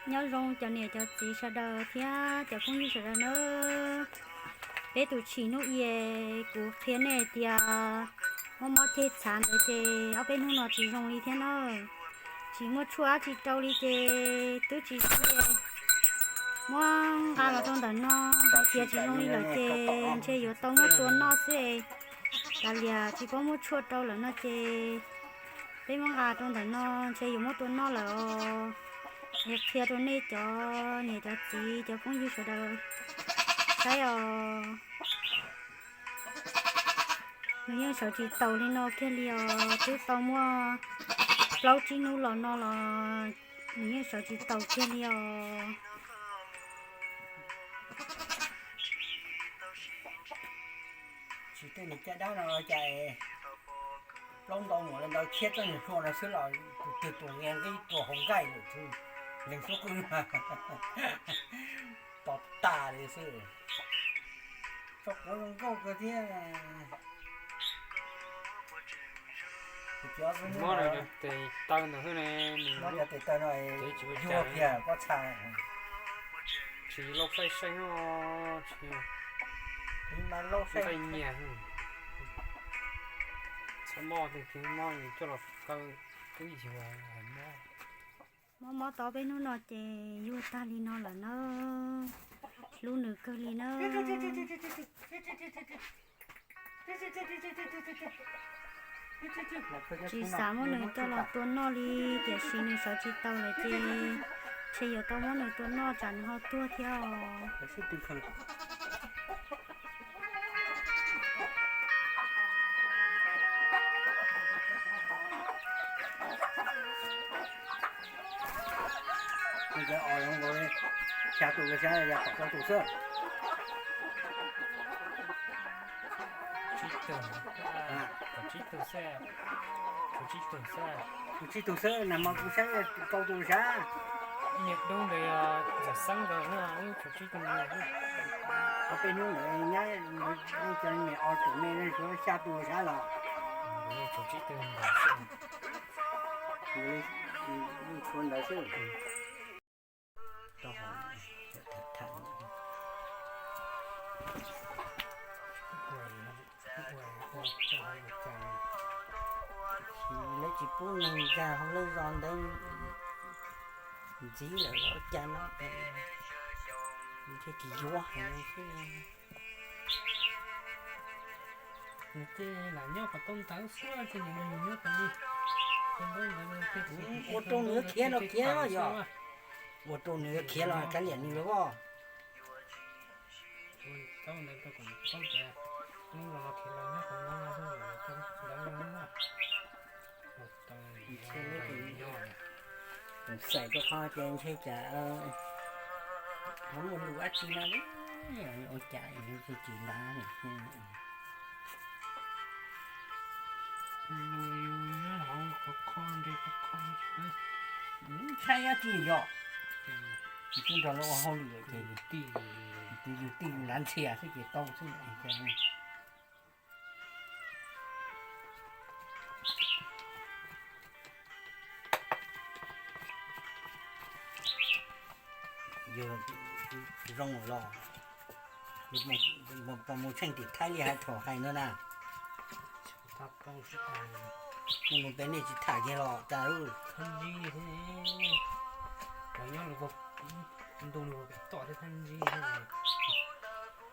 Nyob zoo cov niam cov txiv sawv daws thiab cov phooj ywg sawv daws nawb. Peb tus tshis hnub i kuv qhia nej tias muaj mob ceg txhav ntawd ces ob peb hnub no tsis zoo li thiab na. Tsis muaj tshuaj dab tsi rau li ces twb tsis zoo li. Muab nqa los rau ntawm no hais tias tsis zoo li lawm ces ntshe yuav tau muab tua noj xwb. Kav liam tsis paub muab tshuaj rau lawm no ces peb muab nqa rau ntawm no ntshe yuav muab tua noj lawm os. Es qhia rau nej cov niam cov txiv cov phooj ywg sawv daws saib os. Nws yeej sawv tsis taus li no kiag li os, twb tau muaj plaub tsib hnub los no los nws yeej sawv tsis taus kiag li os. Tsis tej niag caj dab no cas plaub ntau mus li ntawd thiab txoj niag hlua no xwb los tus twg tus nqi nqi tua hauv nqaij lawm, leeg xub qwb tos tas li xwb. Tso quav zoo nkauj kawg thiab. Mob tes taw ntawd xwb ne, mob cov tes taw no yuag kiag pob txha. Tsis lauj saib seej, tsis lauj saib nyias. Txhob mob, mob coj los kaw twb yuag mob. Mob mob tau peb hnub no ces yuag tag li no lawm na. Hlub nws kawg li na. Tsis xav muab nws coj los tua noj li, tiam sis nws sawv tsis taus lawm ces ntshe yuav tau muab nws tua noj tsam nws ho tuag thiab os. Xya tus los sav, yog kaum rau tus xwb. Tsib tug, tsib tug xwb, tsib tug xwb. Tsib tug xwb, nag hmo kuv saib rau tus sav. Niag dub ntawd yog Ntxawm Xeeb ntawd, tshuav tsib tug. Ob peb hnub ntawd nyab, cov me os tus me suav xya tus sav los. Tshuav tsib tug ntawd xwb. Tshuav ntawd xwb. Lawv tsis pub neeg nkag hauv lawv zos ntawd ntxiv lawm los cas no, ntshe tsis yuav heev xwb. Nws tej lam nyob kom tau ntawd xwb, ces nws nyob kom li. Ua rau nws yuav khiav los khiav yog, ua rau nws yuav khiav los kav liam nws lawm os. Xais rau qhov ces ntshe cas ho muaj lus dab tsi no li, ua cas nws tsis lav. Ntshai dab tsi yog, tsis nrog lawv ua hauj lwm ces yus tij yus lav ntxhias xwb ces tau xwb. Yog zoo los mus tsheej tim Thaib li hais thaum hais no na. Nej mus pem nej tsis tham kiag los cas.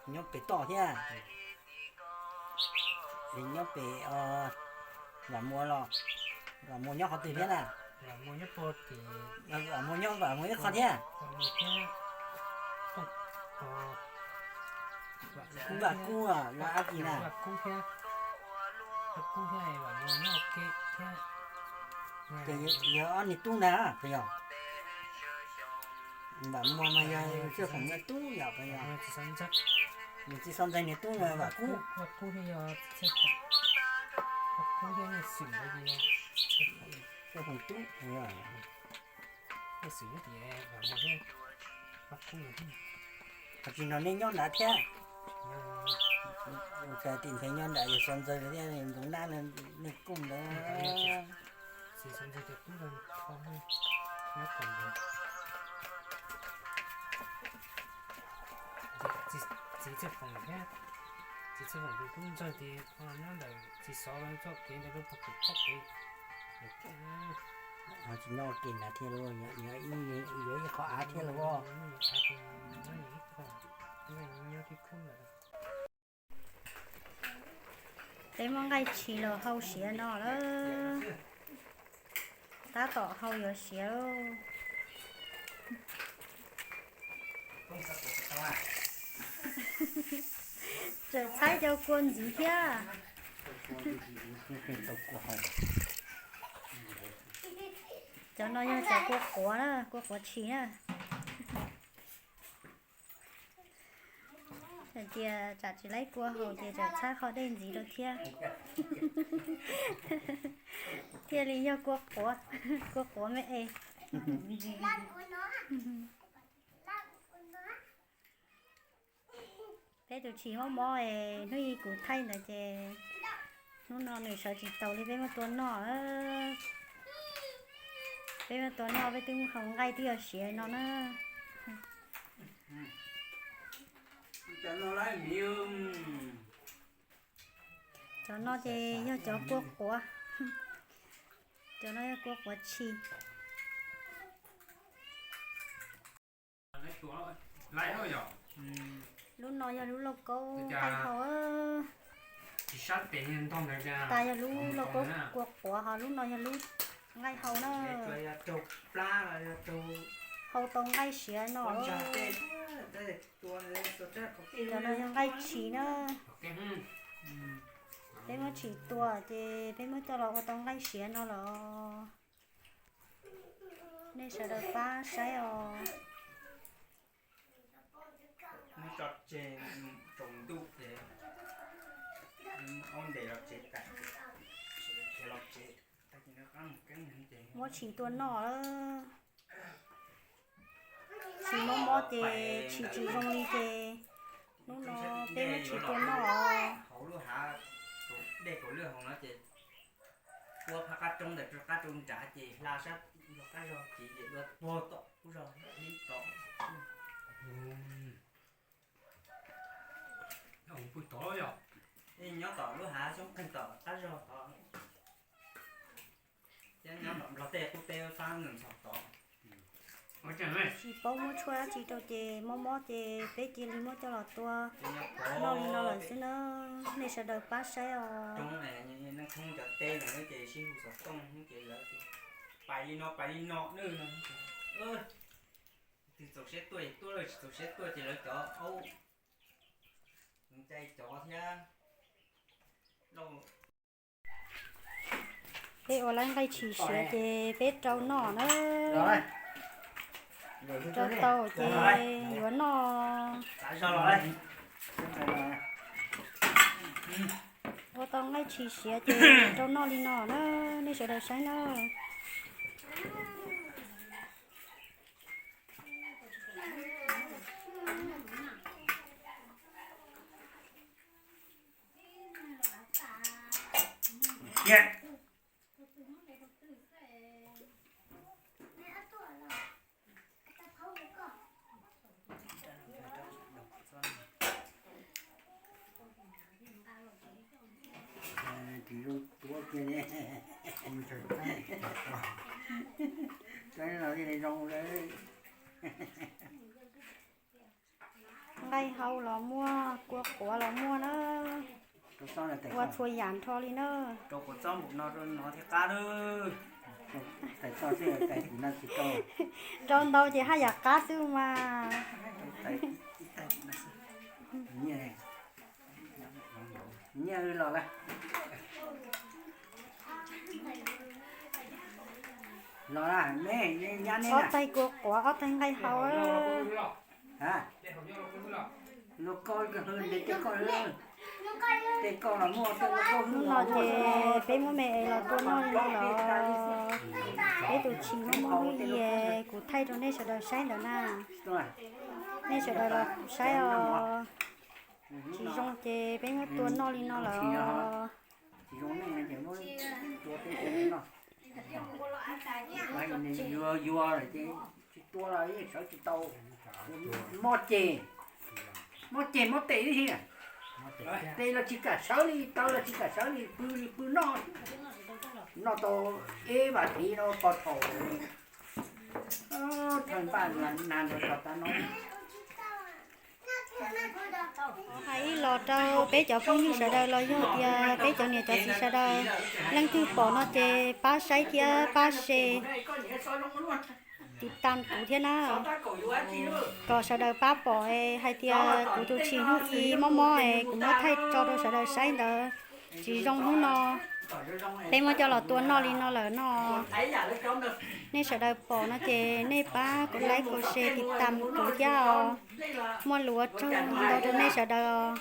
Nyob pem toj thiab. Nyob pem Vam Muas los, Vam Muas nyob qhov twg thiab na? Vam Muas nyob, Vam Muas nyob ib qho thiab. Vam Kub los dab tsi na? Ces yog ob niag tub ntag puas yog? Vam Muas mas yog Tsiaj Khoom niag tub yog puas yog? Yog Txiv Xov Ntxawg niag tub yog Vam Kub. Tsiaj Khoom tub. Qhov tsis no nej nyob nrad thiab. Ua cas tim ntxhais nyob nrad yog Xov Ntxawg thiab Ntxoov Nab, nej kuj ntawd. Txiv Txawj Foom thiab, Txiv Txawj Foom tus tub ntxawg ces nyob ntawm txiv xov lawv txoj kev ntawd lub puag tim txoj kev. Ho tsis nyob ua ke na thiab los, yuav ib qho av thiab los. Peb muab nqaij tshis los hau siav no lawm. Tab tom hau yuav siav lauj. Tseem tshaib cov kua ntxiv thiab. Cov no yog cov kua quav na, kua quav tshis na. Hais tias tsam tsis laib kua haus ces tseem tshaib qhov dej ntxiv rau thiab. Thiaj li yog kua quav, kua quav me es. Peb tus tshis mob mob es hnub ib kuv thaij ntawd ces hnub no nws sawv tsis taus li, peb muab tua noj. Peb muab tua noj, peb twb hau nqaij twb yuav siav no na. Cov no ces yog cov kua quav. Cov no yog kua quav tshis. Lub no yog lub lauj kaub nqaij hau. Tas yog lub lauj kaub kua quav, ho lub no yog lub nqaij hau na. Hau tau nqaij siav no. Cov no yog nqaij tshis na. Peb muab tshis tua ces peb muab coj los ua tau nqaij siav no los. Nej sawv daws pab saib os. Muab tso tseg, tsaus ntuj ces aub ntes los tsev tas, khiav los tsev. Muab tshis tua noj. Tshis mob mob ces tshis tsis zoo li ces hnub no peb muab tshis tua noj. Hauv lub hav dej kaum lwj hauv no ces ua phab qab roob ntawm qab roob nrad ces hla sab qab zog ces dua puag tom qub zog ib tom. Nyob tom lub hav xyoob qeeg tom qab zog tod. Nyob tom Nplog tej qub teb fab ntxhov tod. Tsis paub muab tshuaj dab tsi rau ces mob mob ces peb cia li muab coj los tua noj li no lawm xwb na. Nej sawv daws pab saib os. Cov teb ces sib hu xov tooj ces lawv pais li no pais li no nws no. Twg txaus siab tuaj tuaj, tsis txaus siab tuaj ces lawv cov aub cai cov thiab. Peb ua lawv nqaij tshis siav ces peb rau noj na. Rau tau ces yuav noj. Ua tau nqaij tshis siav ces rau noj li no na, nej sawv daws saib na. Tsis zoo tuav kiag li. Txeeb los thiaj li zoo li. Nqaij hau los muaj, kua quav los muaj na. Ua txhua yam nrho li na. Rau ntau ces haj yam qab xwb mas. Ob taig kua quav, ob taig nqaij hau. Hnub no ces peb muab me es los tua noj li no los. Peb tus tshis muaj muaj hnub i, kuv thaij rau nej sawv daws saib ntawd na. Nej sawv daws los saib os. Tsis zoo ces peb muab tua noj li no lawm. Yuav yuav lawm ces tsis tua los yeej sawv tsis tau. Mob ceg, mob ceg mob tes tib si. Tes los tsis kam sawv li, taw los tsis kam sawv li, pw li pw noj, noj tau ib vas thiv no pog thaum thawj npaj nag nrog tog tav no. Hais ib los rau peb cov phooj ywg sawv daws los yog tias peb cov niam cov txiv sawv daws, leej twg pom no ces pab saib thiab pab share, tiv tam kuv thiab na, kom sawv daws pab pom hais tias kuv tus tshis hnub i mob mob es kuv muab thaij tso rau sawv daws saib ntawd tsis zoo hnub no. Peb muab coj los tua noj li no lawm no. Nej sawv daws pom no ces nej pab kom like kom share tiv tam kuv thiab os. Muaj lus ua tsaug ntau rau nej sawv daws os.